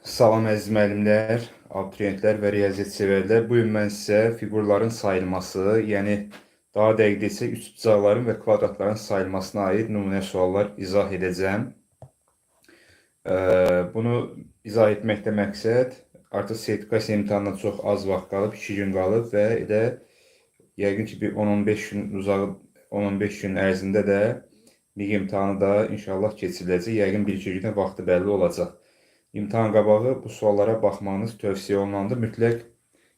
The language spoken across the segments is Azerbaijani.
Salam əziz müəllimlər, abituriyentlər və riyaziyyat sevərlər. Bu gün mən sizə fiqurların sayılması, yəni daha dəqiq desək üçbucaqların və kvadratların sayılmasına aid nümunə suallar izah edəcəm. Bunu izah etməkdə məqsəd artıq sertifikasiya imtahanına çox az vaxt qalıb, 2 gün qalıb və elə yəqin ki bir 10-15 gün uzağı 10-15 gün ərzində də MİQ imtahanı da inşallah keçiriləcək. Yəqin 1-2 günə vaxtı bəlli olacaq. İmtahan qabağı bu suallara baxmanız tövsiyə olunandır. Mütləq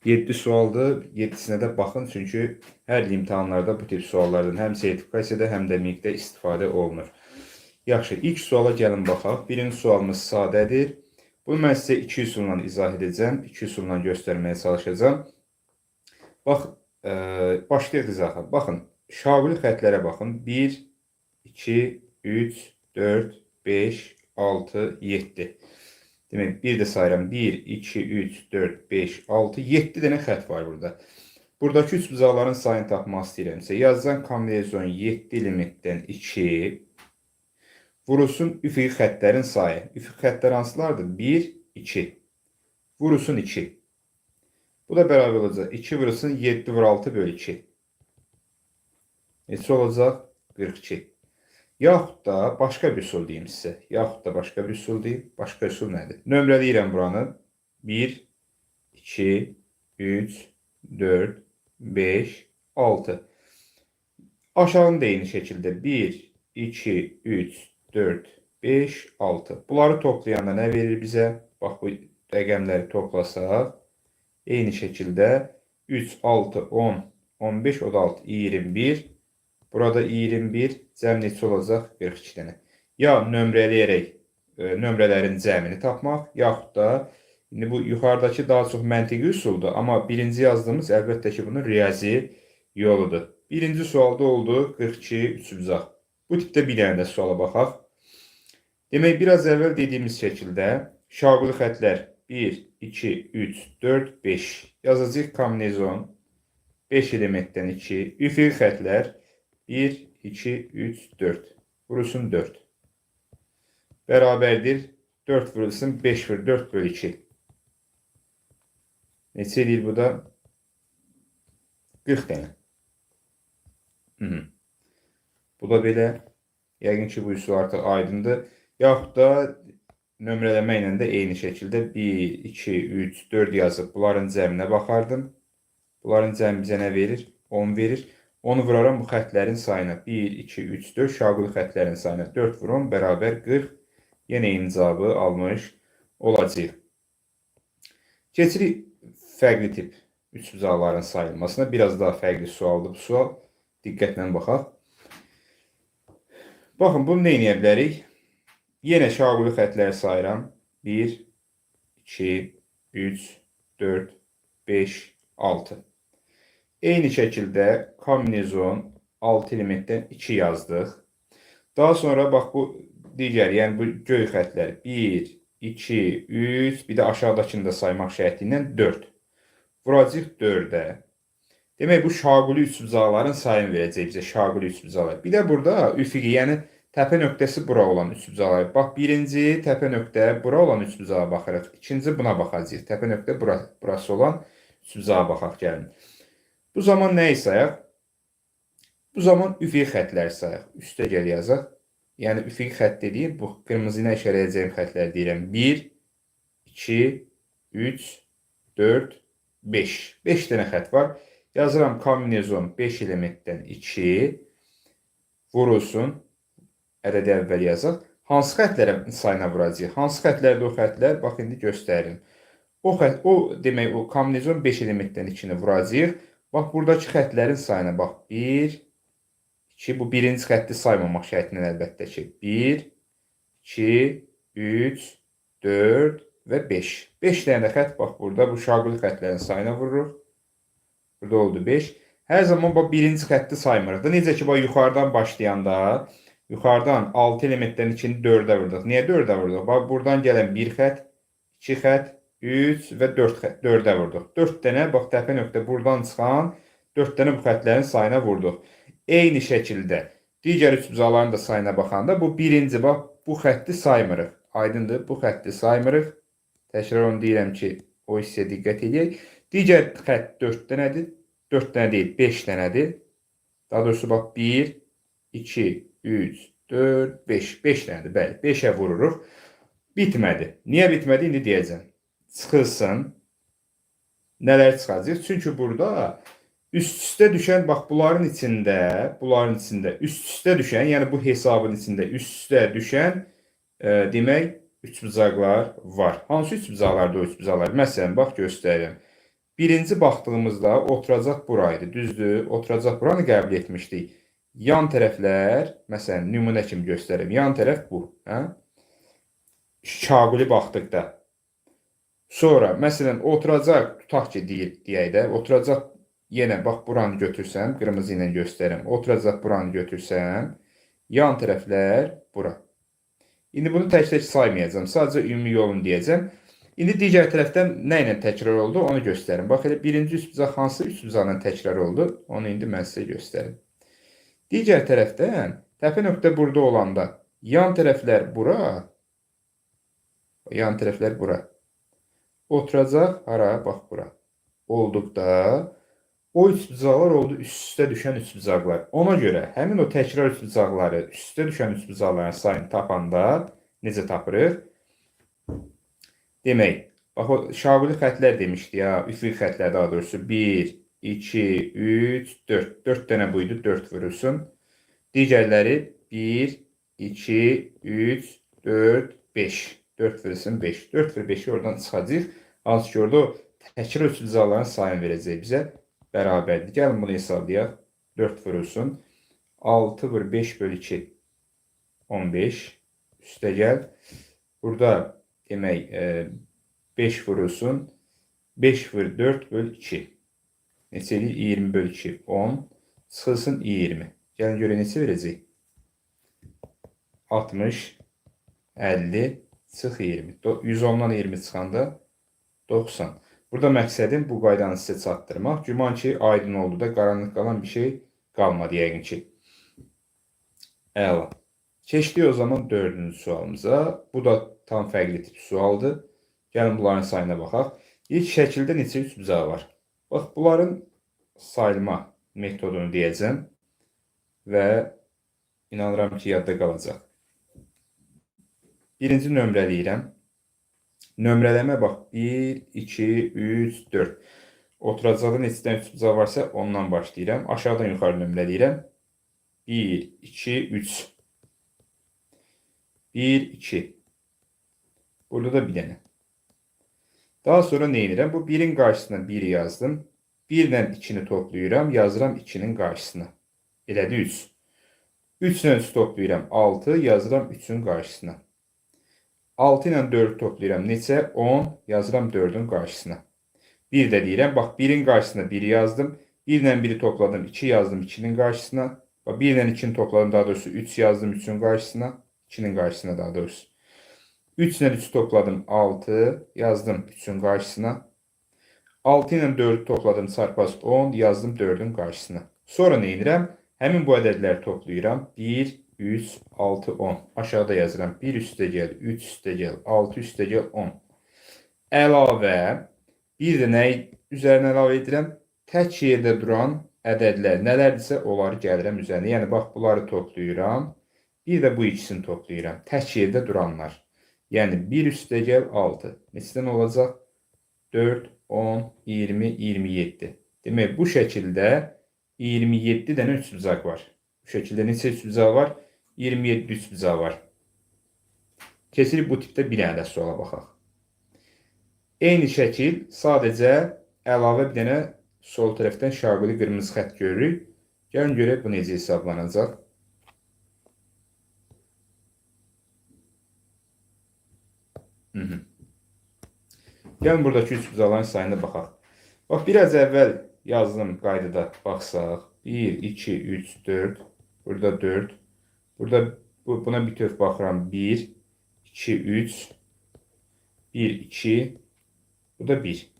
7 sualdır. 7-sinə də baxın, çünki hər il imtahanlarda bu tip suallardan həm sertifikasiyada, həm də MİQ-də istifadə olunur. Yaxşı, ilk suala gəlin baxaq. Birinci sualımız sadədir. Bunu mən sizə iki üsulla izah edəcəm. İki üsulla göstərməyə çalışacağam. Bax, başlayaq izaha. Baxın, şaquli xətlərə baxın. 1, 2, 3, 4, 5, 6, 7. Demək, bir də sayıram. 1, 2, 3, 4, 5, 6, 7 dənə xətt var burada. Buradakı üçbucaqların sayını tapmaq istəyirəmsə, yazacağam kombinezon 7 elementdən 2 vurulsun üfüqi xəttlərin sayı. Üfüqi xəttlər hansılardır? 1, 2. Vurulsun 2. Bu da bərabər olacaq. 2 vurulsun 7 vur 6 bölü 2. Neçə olacaq? 42. Yaxud da başqa bir üsul deyim sizə. Yaxud da başqa bir üsul deyim. Başqa üsul nədir? Nömrələyirəm buranı. 1, 2, 3, 4, 5, 6. Aşağını da eyni şəkildə 1, 2, 3, 4, 5, 6. Bunları toplayanda nə verir bizə? Bax bu rəqəmləri toplasaq, eyni şəkildə 3, 6, 10, 15, o da 6, 21. Burada 21, cəm neçə olacaq? 42 dənə. Ya nömrələyərək nömrələrin cəmini tapmaq, yaxud da indi bu yuxarıdakı daha çox məntiqi üsuldur, amma birinci yazdığımız əlbəttə ki, bunun riyazi yoludur. Birinci sualda oldu 42 üçbucaq. Bu tipdə bir dənə də suala baxaq. Demək, biraz əvvəl dediyimiz şəkildə şaquli xətlər 1, 2, 3, 4, 5 yazacağıq kombinezon 5 elementdən 2, üfüqi xətlər 1, 2, 3, 4. Vurulsun 4. Bərabərdir. 4 vurulsun 5 vur 4 bölü 2. Neçə eləyir bu da? 40 dənə. Hı -hı. Bu da belə. Yəqin ki, bu üsul artıq aydındır. Yaxud da nömrələmə ilə də eyni şəkildə 1, 2, 3, 4 yazıb bunların cəminə baxardım. Bunların cəmi bizə nə verir? 10 verir. Onu vuraram bu xətlərin sayına. 1, 2, 3, 4 şaquli xətlərin sayına. 4 vur 10 bərabər 40. Yenə eyni cavabı almış olacağıq. Keçirik fərqli tip üçbucaqların sayılmasına. Biraz daha fərqli sualdır bu sual. Diqqətlə baxaq. Baxın, bunu nə edə bilərik? Yenə şaquli xətləri sayıram. 1, 2, 3, 4, 5, 6. Eyni şəkildə kombinezon 6 elementdən 2 yazdıq. Daha sonra bax bu digər, yəni bu göy xətlər 1, 2, 3, bir də aşağıdakını da saymaq şərti ilə 4. Vuracağıq 4-ə. Demək, bu şaquli üçbucaqların sayını verəcək bizə, şaquli üçbucaqlar. Bir də burada üfüqi, yəni təpə nöqtəsi bura olan üçbucaqlar. Bax, birinci təpə nöqtə bura olan üçbucağa baxırıq. İkinci buna baxacağıq. Təpə nöqtə burası olan üçbucağa baxaq, gəlin. Bu zaman nəyi sayaq? Bu zaman üfüqi xətləri sayaq. Üstə gəl yazaq. Yəni üfüqi xətt dediyim bu qırmızı ilə işarələyəcəyim xətlər deyirəm. 1, 2, 3, 4, 5. 5 dənə xətt var. Yazıram kombinezon 5 elementdən 2 vurulsun. Ədədi əvvəl yazaq. Hansı xətlərə sayına vuracağıq? Hansı xətlərdir o xətlər? Bax indi göstərim. O xət, o demək o kombinezon 5 elementdən 2-ni vuracağıq. Bax buradakı xətlərin sayına bax. 1, 2, bu birinci xətti saymamaq şərti ilə əlbəttə ki. 1, 2, 3, 4 və 5. 5 dənə də xətt bax burada bu şaquli xətlərin sayına vururuq. Burada oldu 5. Hər zaman bax birinci xətti saymırıq da. Necə ki bax yuxarıdan başlayanda yuxarıdan 6 elementdən 2-ni 4-ə vurduq. Niyə 4-ə vurduq? Bax buradan gələn 1 xətt, 2 xətt, 3 və 4 xətt, 4-ə vurduq. 4 dənə bax təpə nöqtə buradan çıxan 4 dənə bu xətlərin sayına vurduq. Eyni şəkildə digər üçbucaqların da sayına baxanda bu birinci bax bu xətti saymırıq. Aydındır? Bu xətti saymırıq. Təkrar onu deyirəm ki, o hissəyə diqqət edək. Digər xətt 4 dənədir. 4 dənə deyil, 5 dənədir. Daha doğrusu bax 1, 2, 3, 4, 5. 5 dənədir, bəli. 5-ə vururuq. Bitmədi. Niyə bitmədi? İndi deyəcəm. Çıxılsın. Nələr çıxacaq? Çünki burada üst-üstə düşən, bax bunların içində üst-üstə düşən, yəni bu hesabın içində üst-üstə düşən demək üçbucaqlar var. Hansı üçbucaqlardır o üçbucaqlar? Məsələn, bax göstərirəm. Birinci baxdığımızda oturacaq buraydı, düzdür? Oturacaq buranı qəbul etmişdik. Yan tərəflər, məsələn, nümunə kimi göstərirəm. Yan tərəf bu. Hə? Şaquli baxdıqda. Sonra, məsələn, oturacaq, tutaq ki, deyək də, oturacaq yenə bax buranı götürsəm, qırmızı ilə göstərirəm. Oturacaq buranı götürsəm, yan tərəflər bura. İndi bunu tək-tək saymayacağam. Sadəcə ümumi yolunu deyəcəm. İndi digər tərəfdən nə ilə təkrar oldu, onu göstərim. Bax, elə birinci üçbucaq hansı üçbucaqla təkrar oldu, onu indi mən sizə göstərim. Digər tərəfdən təpə nöqtə burada olanda yan tərəflər bura, yan tərəflər bura. Oturacaq hara? Bax bura. Olduqda o üçbucaqlar oldu üst-üstə düşən üçbucaqlar. Ona görə həmin o təkrar üçbucaqları, üst-üstə düşən üçbucaqların sayını tapanda necə tapırıq? Demək, bax o şaquli xətlər demişdi ya, üfüqi xətlər daha doğrusu 1, 2, 3, 4. 4 dənə buydu, 4 vurulsun. Digərləri 1, 2, 3, 4, 5. 4 vurulsun 5. 4 vur 5-i oradan çıxacaq. Hansı ki, orada o təkrar üçbucaqların sayını verəcək bizə. Bərabərdir. Gəlin bunu hesablayaq. 4 vurulsun. 6 vur 5 bölü 2. 15. Üstə gəl. Burada demək 5 vurulsun. 5 vur 4 bölü 2. Neçə eləyir? 20 bölü 2. 10. Çıxılsın 20. Gəlin görək neçə verəcək? 60, 50, çıx 20. 110-dan 20 çıxanda 90. Burada məqsədim bu qaydanı sizə çatdırmaq. Güman ki, aydın oldu da, qaranlıq qalan bir şey qalmadı yəqin ki. Əla. Keçdik o zaman dördüncü sualımıza. Bu da tam fərqli tip sualdır. Gəlin bunların sayına baxaq. İlk şəkildə neçə üçbucaq var? Bax, bunların sayılma metodunu deyəcəm və inanıram ki, yadda qalacaq. Birinci nömrələyirəm. Nömrələmə bax, 1, 2, 3, 4. Oturacaqda neçə dənə üçbucaq varsa ondan başlayıram. Aşağıdan yuxarı nömrələyirəm. 1, 2, 3. 1, 2. Burada da bir dənə. Daha sonra nə edirəm? Bu 1-in qarşısına 1 yazdım. 1 ilə 2-ni toplayıram. Yazıram 2-nin qarşısına. Elədi 3. 3 ilə 3 toplayıram. 6. Yazıram 3-ün qarşısına. 6 ilə 4 toplayıram. Neçə? 10. Yazıram 4-ün qarşısına. 1 də deyirəm. Bax, 1-in qarşısına 1 yazdım. 1 ilə 1-i topladım. 2 yazdım 2-nin qarşısına. Bax, 1 ilə 2-ni topladım. Daha doğrusu 3 yazdım 3-ün qarşısına. 2-nin qarşısına daha doğrusu. 3 ilə 3 topladım. 6 yazdım 3-ün qarşısına. 6 ilə 4-ü topladım. Çarpaz 10 yazdım 4-ün qarşısına. Sonra nə edirəm? Həmin bu ədədləri toplayıram. 1, 3, 6, 10. Aşağıda yazıram. 1 üstə gəl, 3 üstə gəl, 6 üstə gəl, 10. Əlavə, bir də nəyi üzərinə əlavə edirəm? Tək yerdə duran ədədlər nələrdirsə onları gəlirəm üzərinə. Yəni, bax, bunları toplayıram. Bir də bu ikisini toplayıram. Tək yerdə duranlar. Yəni, 1 üstə gəl, 6. Neçədən olacaq? 4, 10, 20, 27. Demək, bu şəkildə 27 dənə üçbucaq var. Bu şəkildə neçə üçbucaq var? 27 üçbucaq var. Keçirik bu tipdə bir dənə də suala baxaq. Eyni şəkil, sadəcə əlavə bir dənə sol tərəfdən şaquli qırmızı xətt görürük. Gəlin görək bu necə hesablanacaq. Gəlin buradakı üçbucaqların sayına baxaq. Bax, biraz əvvəl yazdığım qaydada baxsaq. 1, 2, 3, 4. Burada 4. Burada buna bütöv baxıram. 1, 2, 3. 1, 2. Bu da 1.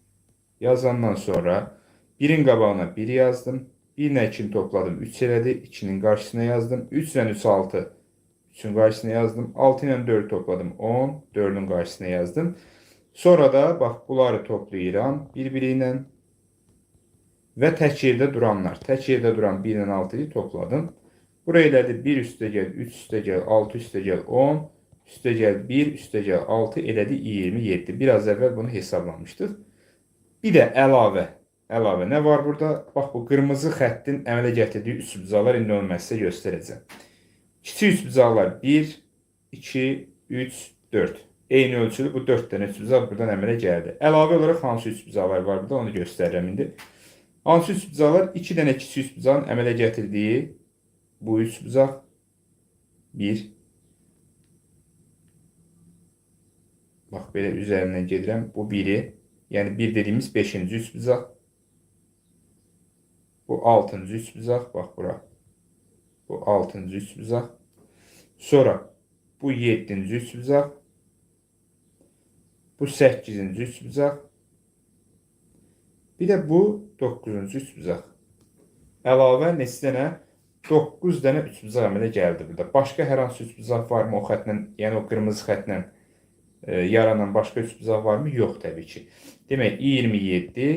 Yazandan sonra 1-in qabağına 1 yazdım. 1 ilə 2-ni topladım. 3 elədi. 2-nin qarşısına yazdım. 3 ilə 3, 6. 3-ün qarşısına yazdım. 6 ilə 4 topladım. 10. 4-ün qarşısına yazdım. Sonra da bax bunları toplayıram bir-biri ilə və tək yerdə duranlar. Tək yerdə duran 1 ilə 6-yı topladım. Buraya elədi 1 üstəgəl 3 üstəgəl 6 üstəgəl 10 üstəgəl 1 üstəgəl 6 elədi 27. Biraz əvvəl bunu hesablamışdıq. Bir də əlavə. Əlavə nə var burada? Bax bu qırmızı xəttin əmələ gətirdiyi üçbucaqlar indi onu mən sizə göstərəcəm. Kiçik üçbucaqlar 1, 2, 3, 4. Eyni ölçülü bu 4 dənə üçbucaq buradan əmələ gəldi. Əlavə olaraq hansı üçbucaqlar var burada onu göstərirəm indi. Hansı üçbucaqlar? 2 dənə kiçik üçbucağın əmələ gətirdiyi bu üçbucaq 1. Bax belə üzərindən gedirəm. Bu 1-i. Yəni 1 dediyimiz 5-ci üçbucaq. Bu 6-cı üçbucaq. Bax bura. Bu 6-cı üçbucaq. Sonra bu 7-ci üçbucaq. Bu 8-ci üçbucaq. Bir də bu 9-cu üçbucaq. Əlavə neçə dənə? 9 dənə üçbucaq əmələ gəldi burada. Başqa hər hansı üçbucaq varmı o xətlə, yəni o qırmızı xətlə yaranan başqa üçbucaq varmı? Yox təbii ki. Demək 27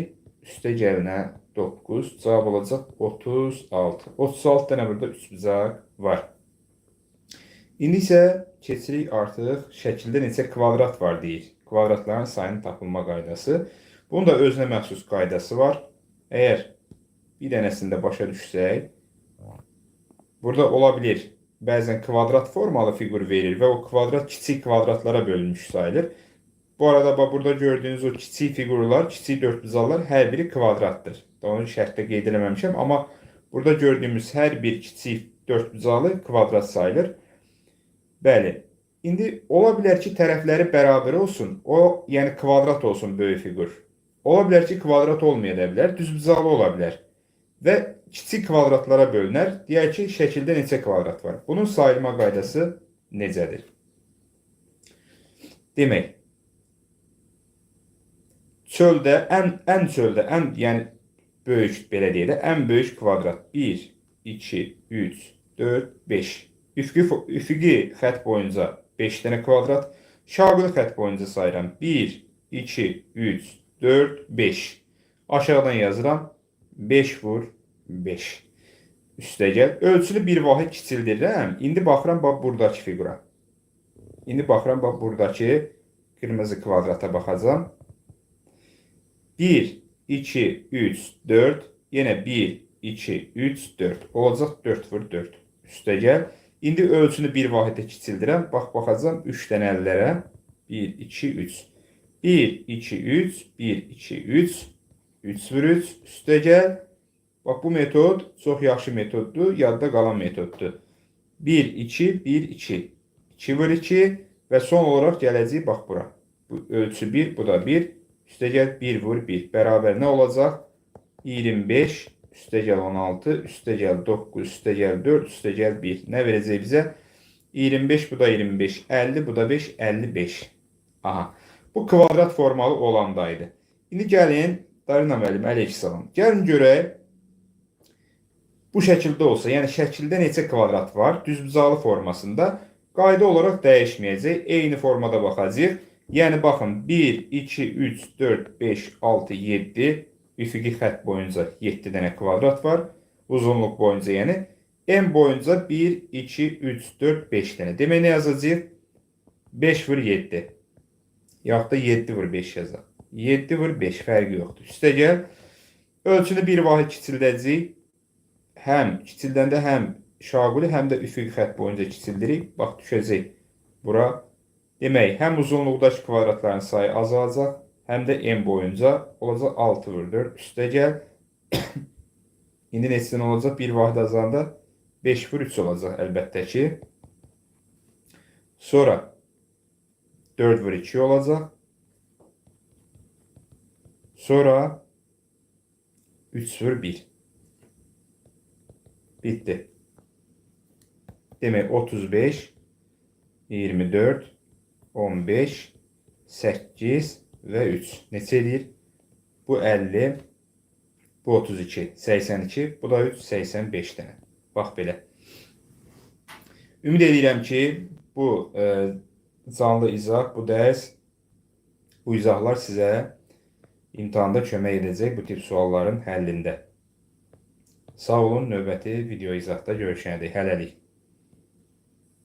üstə gəlinə 9 cavab olacaq 36. 36 dənə burada üçbucaq var. İndi isə keçirik artıq şəkildə neçə kvadrat var deyir. Kvadratların sayının tapılma qaydası. Bunun da özünə məxsus qaydası var. Əgər bir dənəsini də başa düşsək, burada ola bilir bəzən kvadrat formalı fiqur verir və o kvadrat kiçik kvadratlara bölünmüş sayılır. Bu arada bax burada gördüyünüz o kiçik fiqurlar, kiçik dördbucaqlar hər biri kvadratdır. Onu şərtdə qeyd eləməmişəm, amma burada gördüyümüz hər bir kiçik dördbucaqlı kvadrat sayılır. Bəli. İndi ola bilər ki, tərəfləri bərabər olsun. O, yəni kvadrat olsun böyük fiqur. Ola bilər ki, kvadrat olmaya da bilər, düzbucaqlı ola bilər. Və kiçik kvadratlara bölünər. Deyək ki, şəkildə neçə kvadrat var? Bunun sayılma qaydası necədir? Demək, çöldə ən çöldə ən yəni böyük belə deyək də, ən böyük kvadrat 1 2 3 4 5. Üfüqi xətt boyunca 5 dənə kvadrat, şaquli xətt boyunca sayıram 1 2 3 4 5. Aşağıdan yazıram 5 vur 5. Üstəgəl ölçülü bir vahid kiçildirəm. İndi baxıram bax buradakı fiqura. İndi baxıram bax buradakı qırmızı kvadrata baxacağam. 1 2 3 4 yenə 1 2 3 4 olacaq 4 vur 4. Üstəgəl İndi ölçünü bir vahidə kiçildirəm. Bax baxacağam 3 dənə əllərə. 1 2 3. 1 2 3 1 2 3 3 vur 3 üstəgəl. Bax bu metod çox yaxşı metoddur, yadda qalan metoddur. 1 2 1 2 2 vur 2 və son olaraq gələcək bax bura. Bu ölçü 1, bu da 1. Üstəgəl 1 vur 1. Bərabər nə olacaq? 25 üstəgəl 16, üstəgəl 9, üstəgəl 4, üstəgəl 1. Nə verəcək bizə? 25, bu da 25, 50, bu da 5, 55. Aha. Bu kvadrat formalı olandaydı. İndi gəlin, Darina müəllim, əleyhissalam. Gəlin görək. Bu şəkildə olsa, yəni şəkildə neçə kvadrat var? Düzbucaqlı formasında qayda olaraq dəyişməyəcək. Eyni formada baxacağıq. Yəni baxın 1, 2, 3, 4, 5, 6, 7 üfüqi xətt boyunca 7 dənə kvadrat var. Uzunluq boyunca yəni. En boyunca 1, 2, 3, 4, 5 dənə. Demək nə yazacağıq? 5 vur 7. Yaxud da 7 vur 5 yazaq. 7 vur 5 fərqi yoxdur. Üstəgəl ölçünü bir vahid kiçildəcəyik. Həm kiçildəndə həm şaquli, həm də üfüqi xətt boyunca kiçildirik. Bax düşəcək bura. Demək, həm uzunluqdakı kvadratların sayı azalacaq, həm də en boyunca olacaq 6 vur 4. Üstəgəl İndi neçədən olacaq? Bir vahid azalanda 5 vur 3 olacaq əlbəttə ki. Sonra 4 vur 2 olacaq. Sonra 3 vur 1. Bitdi. Demək 35, 24, 15, 8 və 3. Neçə eləyir? Bu 50, bu 32, 82, bu da 3, 85 dənə. Bax belə. Ümid edirəm ki, bu canlı izah, bu dərs Bu izahlar sizə imtahanda kömək edəcək bu tip sualların həllində. Sağ olun, növbəti video izahda görüşənədək. Hələlik.